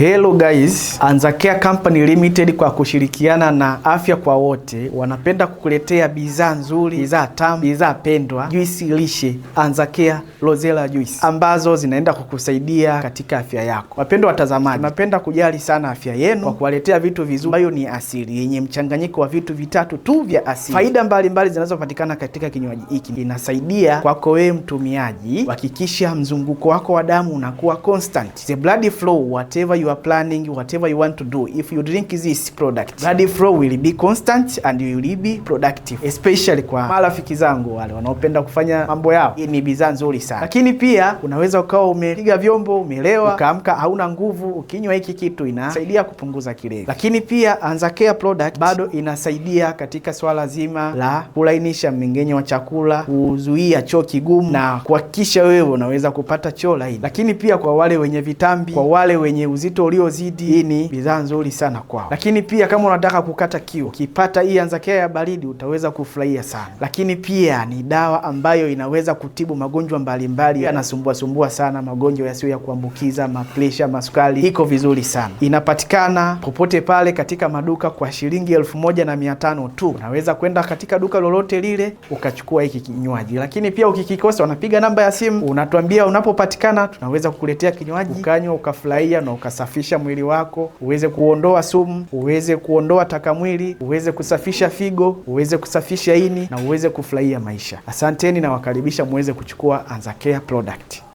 Hello guys, Anzacare Company Limited kwa kushirikiana na Afya kwa Wote wanapenda kukuletea bidhaa nzuri, bidhaa tamu, bidhaa pendwa, juisi lishe Anzacare Rosella Juice ambazo zinaenda kukusaidia katika afya yako. Wapendwa watazamaji, tunapenda kujali sana afya yenu kwa kuwaletea vitu vizuri ambayo ni asili yenye mchanganyiko wa vitu vitatu tu vya asili. Faida mbalimbali zinazopatikana katika kinywaji hiki, inasaidia kwako wewe mtumiaji kuhakikisha mzunguko wako wa damu unakuwa constant. The blood flow, whatever you are planning, whatever you want to do, if you drink this product, blood flow will be constant and you will be productive, especially kwa marafiki zangu wale wanaopenda kufanya mambo yao. Hii ni bidhaa nzuri sana, lakini pia unaweza ukawa umepiga vyombo, umelewa, ukaamka hauna nguvu, ukinywa hiki kitu inasaidia kupunguza kilevi. Lakini pia Anzacare product bado inasaidia katika swala zima la kulainisha mmeng'enyo wa chakula, kuzuia choo kigumu na kuhakikisha wewe unaweza kupata choo laini. Lakini pia kwa wale wenye vitambi, kwa wale wenye uzito uliozidi, hii ni bidhaa nzuri sana kwao. Lakini pia kama unataka kukata kiu, ukipata hii Anzacare ya baridi utaweza kufurahia sana. Lakini pia ni dawa ambayo inaweza kutibu magonjwa mbalimbali yanasumbua sumbua sana, magonjwa yasiyo ya kuambukiza, mapresha, masukari, iko vizuri sana. Inapatikana popote pale katika maduka kwa shilingi 1500 tu. Unaweza kwenda katika duka lolote lile ukachukua hiki kinywaji, lakini pia ukikikosa, unapiga namba ya simu, unatuambia unapopatikana, tunaweza kukuletea kinywaji ukanywa, ukafurahia na ukasafisha mwili wako, uweze kuondoa sumu, uweze kuondoa taka mwili, uweze kusafisha figo, uweze kusafisha ini na uweze kufurahia maisha. Asanteni na wakaribisha muweze kuchukua Anzacare product.